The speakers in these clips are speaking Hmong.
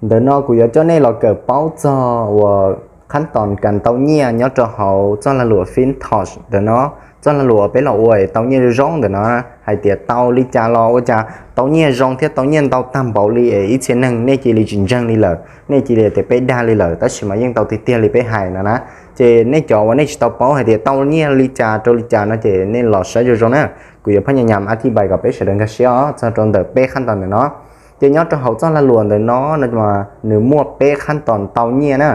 Ntawm no kuv yuav coj nej los kawm paub txog uas khab toom kas tau nyiaj nyob rau hauv txoj lag luam Fintosh ntawm no. Txoj lag luam uas peb los ua tau nyiaj zoo zoo ntawm no, hais tias tau li cas los ua cas tau nyiaj zoo thiab tau nyiaj ntau tag npaum li es ib txhia neeg nej cia li tsis ntseeg li lawm, nej cia li tias peb dag li lawm, tab sis mas yeej tau tiag tiag li peb hais no na. Ces nej cov uas nej tsis tau paub hais tias tau nyiaj li cas rau li cas no ces nej los saib zoo zoo na. Kuv yuav phab nyas nyas a thib npais kom peb sawv daws nkag siab os txog rau ntawm peb khab toom ntawm no. Ces nyob rau hauv txoj lag luam ntawm no no mas nws muaj peb khab toom tau nyiaj na.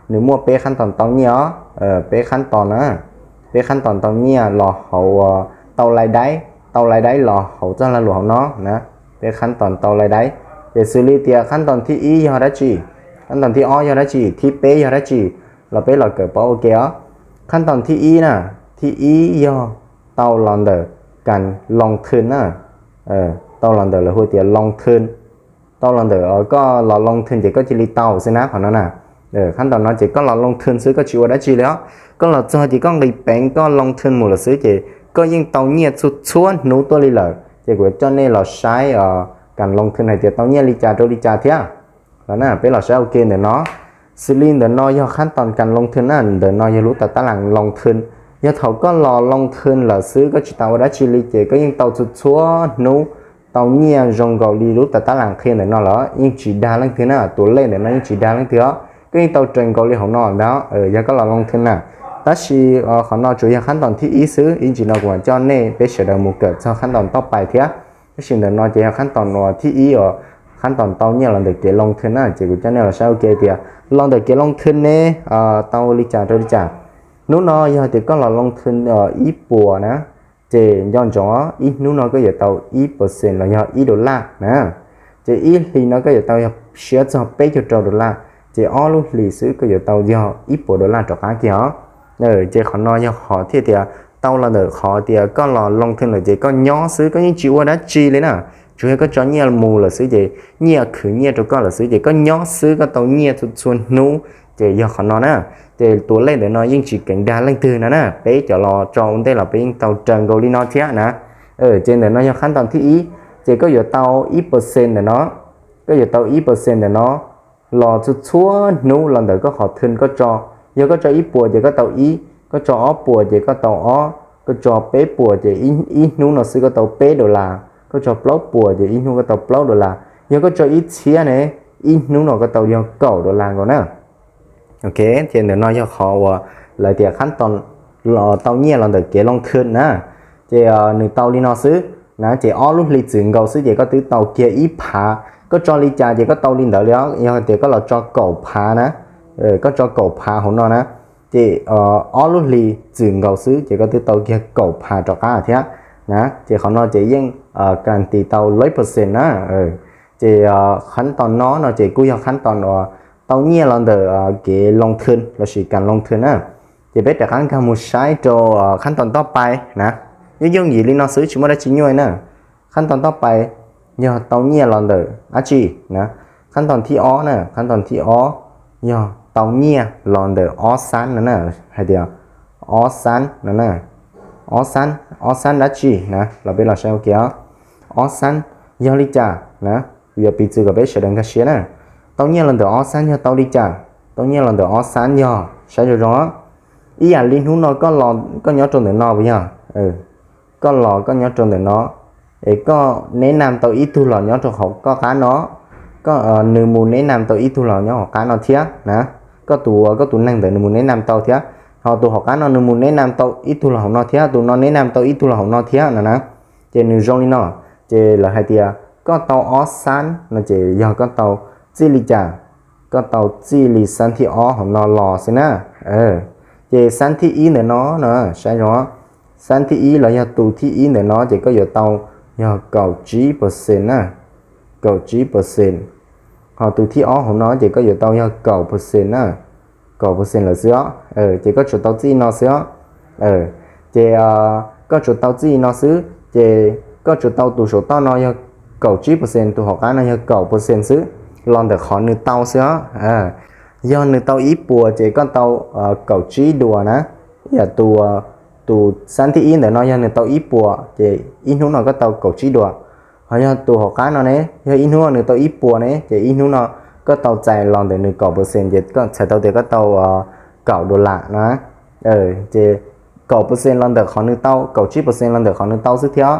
Nws muaj peb khab toom tau nyiaj os, peb khab toom na. Peb khab toom tau nyiaj los hauv tau lais daib, tau lais daib los hauv txoj lag luam hauv no na. Peb khab toom tau lais daib, ces xws li tias khab toom thib ib yog dab tsi, khab toom thib ob yog dab tsi, thib peb yog dab tsi, los peb los kawm paub ua ke os. Khab toom thib ib na, thib ib yog tau los ntawm kas loo thwm na. Tau los ntawm lawv hu tias loo thwm. Tau los ntawm koj los loo thwm ces koj cia li tau xwb na qhov no na. Khab toom no ces koj los loo thwm xwb koj tsis ua dab tsi li os. Koj los txog ces koj nqis peev koj loo thwm mus lawm xwb ces koj yeej tau nyiaj txhua txhua hnub tuaj li lawm. Ces kuv coj nej los saib kas loo thwm hais tias tau nyiaj li cas rau li cas thiab. Los na peb los saib ua ke ntawm no. Xws li ntawm no yog khab toom kas loo thwm na, ntawm no yog lub tas tab las loo thwm. Yog thaum koj los loo thwm lawm xwb koj tsis tas ua dab tsi li ces koj yeej tau txhua txhua hnub tau nyiaj zoo nkaus li lub tas tab las qhia ntawm no lawm, yeej tsis dag leej twg na, tus lej ntawm no yeej tsis dag leej twg os. Koj yeej tau raws nkaus li hauv no ntag, yog koj los loo thwm na. Tab sis qhov no tsuas yog khab toom thib ib xwb, ib ntsis no kuv mam coj nej peb sawv daws mus kawm txog khab toom toj pais thiab. Tab sis ntawm no ces yog khab toom uas thib ib uas khab toom tau nyiaj los ntawm kev loo thwm na, ces kuv coj nej los saib ua ke tias los ntawm kev loo thwm ne tau li cas rau li cas. Hnub no yog tias koj los loo thwm ib puas na, ces nco ntsoov ib hnub no koj yuav tau ib percent los yog ib dollar na. Ces ib hlis no koj yuav tau yog siab txog peb caug rau dollar, ces ob lub hlis xwb koj yuav tau yog ib puas dollar rov qab kiag os. Ces qhov no yog qhov thiaj tias tau los ntawm qhov tias koj los loo thwm lawm ces koj nyob xwb koj yeej tsis ua dab tsi li na. Tsuas yog koj tso nyiaj mus lawm xwb ces nyiaj khwv nyiaj rau koj lawm xwb ces koj nyob xwb koj tau nyiaj txhua txhua hnub. Ces yog qhov no na, ces tus lej ntawm no yeej tsis keev dag leej twg no na, peb cov los tso ua ntej los peb yeej tau raws nkaus li no thiab na. Ces ntawm no yog khab toom thib ib, ces koj yuav tau ib percent ntawm no, koj yuav tau ib percent ntawm no los txhua txhua hnub los ntawm koj qhov thwm koj tso. Yog koj tso ib puas ces koj tau ib, koj tso ob puas ces koj tau ob, koj tso peb puas ces ib hnub no xwb koj tau peb dollar, koj tso plaub puas ces ib hnub koj tau plaub dollar. Yog koj tso ib txhiab ne, ib hnub no koj tau yog kaum dollar nkaus na. Ok, ces ntawm no yog qhov uas lawv tias khab toom tau nyiaj los ntawm kev loo thwm na. Ces nws tau li no xwb na, ces ob lub hlis txwm nkaus xwb ces koj twb tau kiag ib phav. Koj tso li cas ces koj tau li ntawd li os. Yog tias koj los tso kaum phav na, koj tso kaum phav hauv no na, ces ob lub hlis txwm nkaus xwb ces koj twb tau kiag kaum phav rov qab thiab na. Ces qhov no ces yeej guarantee tau lawm percent na. Ces khab toom no no ces kuj yog khab toom uas tau nyiaj los ntawm kev loo thwm lossis kas loo thwm na. Ces peb rov qab nkag mus saib rau khab toom toj pais na. Yooj yooj yim li no xwb tsis muaj dab tsi nyuaj na. Khab toom toj pais yog tau nyiaj los ntawm dab tsi na. Khab toom thib ob na, khab toom thib ob yog tau nyiaj los ntawm ob xab no na, hais tias ob xab no na. Ob xab, ob xab dab tsi na, los peb los saib ua ke os. Ob xab yog li cas na, kuv yuav piv txwv kom peb sawv daws nkag siab na. Tau nyiaj los ntawm ob xab yog tau li cas? Tau nyiaj los ntawm ob xab yog, saib zoo zoo, ib yam li hnub no koj los koj nyob rau ntawm no puas yog? Koj los koj nyob rau ntawm no, es koj neb nam tau ib tug los nyob rau hauv koj qab no, nws mus neb nam tau ib tug los nyob hauv qab no thiab na. Koj tus, koj tus neeg ntawd nws mus neb nam tau thiab, ho tus hauv qab no nws mus neb nam tau ib tug los hauv no thiab, tus no neb nam tau ib tug los hauv no thiab no na. Ces nws zoo li no, ces lawv hais tias koj tau ob xab no ces yog koj tau txij li cas? Koj tau txij li xab thib ob hauv no los xwb na. Ces xab thib ib ntawm no no, saib zoo, xab thib ib los yog tus thib ib ntawm no ces koj yuav tau yog kaum tsib percent na, kaum tsib percent. Ho tus thib ob hauv no ces koj yuav tau yog kaum percent na, kaum percent lawm xwb os. Ces koj tsuas tau txij no xwb os. Ces koj tsuas tau txij no xwb, ces koj tsuas tau tus saum toj no yog kaum tsib percent, tus hauv qab no yog kaum percent xwb, los ntawm qhov nws tau xwb os. Yog nws tau ib puas ces koj tau kaum tsib duas na. Yam tus, tus xab thib ib ntawm no yog nws tau ib puas ces ib hnub no koj tau kaum tsib duas. Ho yog tus hauv qab no ne, yog ib hnub no nws tau ib puas ne, ces ib hnub no Koj tau txais los ntawm nws kaum percent ces koj txhais tau tias koj tau kaum dollar na. Ces kaum percent los ntawm qhov nws tau, kaum tsib percent los ntawm qhov nws tau xwb thiab.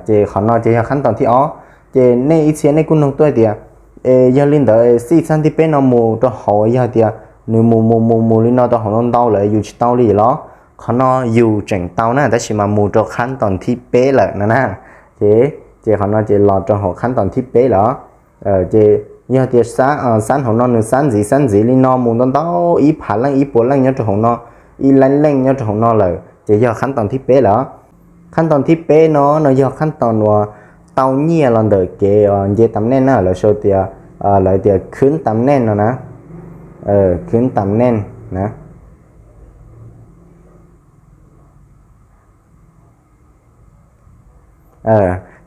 Ces qhov no ces yog khab toom thib ob. Ces nej ib txhia nej kuj nug tuaj tias, es yog li ntawd xij xab thib peb no mus rau hauv, yog tias nws mus mus mus mus li no rau hauv no ntau lawm yus tsis tau li los? Qhov no yus tseem tau na, tab sis mas mus rau khab toom thib peb lawm no na. Ces, ces qhov no ces los rau hauv khab toom thib peb lawm. Ces yog tias xab hauv no nws xab ntxiv xab ntxiv li no mus ntau ntau ib phav leej ib puas leej nyob rau hauv no, ib lab leej nyob rau hauv no lawm ces yog khab toom thib peb lawm. Khab toom thib peb no no yog khab toom uas tau nyiaj los ntawm kev nce tam nej na, lawv sau tias, lawv tias khwb tam nej no na, khwb tam nej na.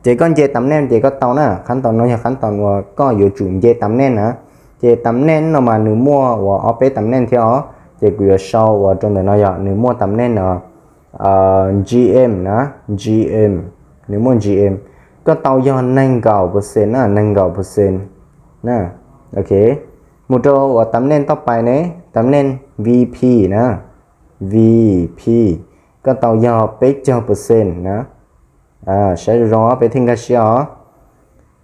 Ces koj nce tam nej ces koj tau na, khab toom no yog khab toom uas koj yuav tsum nce tam nej na. Ces tam nej no mas nws muaj uas ob peb tam nej thiab os, ces kuv yuav sau uas rau ntawm no yog nws muaj tam nej no, GM na, GM, nws muaj GM, koj tau yog nees nkaum percent na, nees nkaum percent na. Ok, mus rau uas tam nej toj pais ne, tam nej VP na, VP, koj tau yog peb caug percent na. Saib zoo zoo peb thiaj nkag siab os.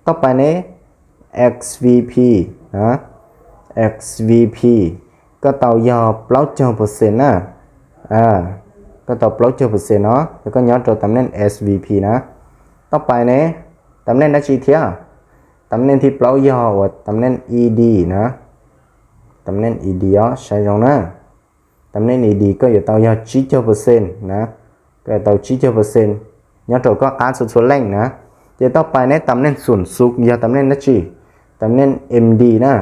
Toj pais ne, XVP na, XVP, koj tau yog plaub caug percent na. Koj tau plaub caug percent no, yog koj nyob rau tam nej SVP na. Toj pais ne, tam nej dab tsi thiab? Tam nej thib plaub yog uas tam nej ED na. Tam nej ED os, saib zoo na. Tam nej ED koj yuav tau yog tsib caug percent na. Koj yuav tau tsib caug percent nyob rau koj qab txhua txhua leej na. Ces toj pais ne, tam nej xum xu yog tam nej dab tsi? Tam nej MD na.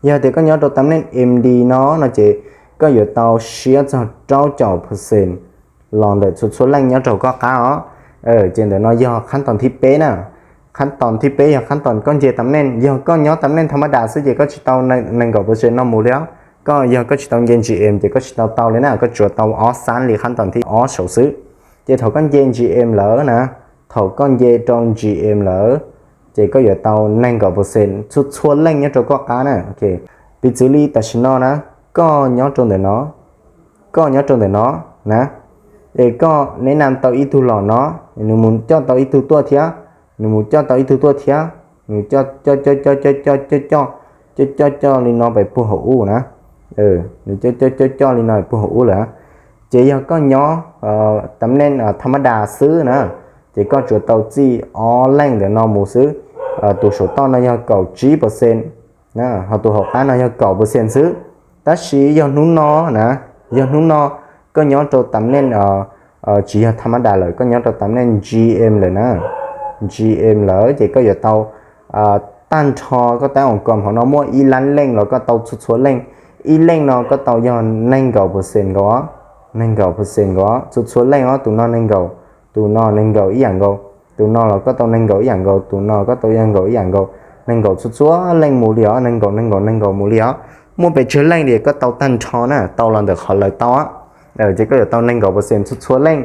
Yog tias koj nyob rau tam nej MD no no ces koj yuav tau siab txog rau caum percent los ntawm txhua txhua leej nyob rau koj qab os. Ces ntawm no yog khab toom thib peb na. Khab toom thib peb yog khab toom koj nce tam nej. Yog koj nyob tam nej tham ma das xwb ces koj tsis tau nees nkaum percent no mus li os. Koj yog koj tsis tau nce GM ces koj tsis tau tau li na, koj tsuas tau ob xab li khab toom thib ob saud xwb. Ces thaum koj nce GM lawm na, thaum koj nce rau GM lawm, ces koj yuav tau nees nkaum percent txhua txhua leej nyob rau koj qab na. Piv txwv li tam sim no na, koj nyob rau ntawm no, koj nyob rau ntawm no na, es koj neb nam tau ib tug los no, nws mus coj tau ib tug tuaj thiab, nws mus coj tau ib tug tuaj thiab, nws coj coj coj coj coj coj coj coj coj coj li no pais puag hauv ub na. Nws coj coj coj coj li no puag hauv ub lawm. Ces yog koj nyob tam nej tham ma das xwb na, ces koj tsuas tau txij ob leej ntawm no mus xwb. Tus saum toj no yog kaum tsib percent, ho tus hauv qab no yog kaum percent xwb. Tab sis yog hnub no na, yog hnub no koj nyob rau tam nej tsis yog tham ma das lawm, koj nyob rau tam nej GM lawm na, GM lawm ces koj yuav tau tag nrho koj tab oo kom hauv no muaj ib lab leej los koj tau txhua txhua leej. Ib leej no koj tau yog nees nkaum percent nkaus, nees nkaum percent nkaus txhua txhua leej os. Tus no nees nkaum, tus no nees nkaum ib yam nkaus, tus no los koj tau nees nkaum ib yam nkaus, tus no koj tau nees nkaum ib yam nkaus, nees nkaum txhua txhua leej mus li os, nees nkaum nees nkaum nees nkaum mus li os. Muaj pes tsawg leej li koj tau tag nrho na, tau los ntawm qhov lawv tau, ces koj yuav tau nees nkaum percent txhua txhua leej.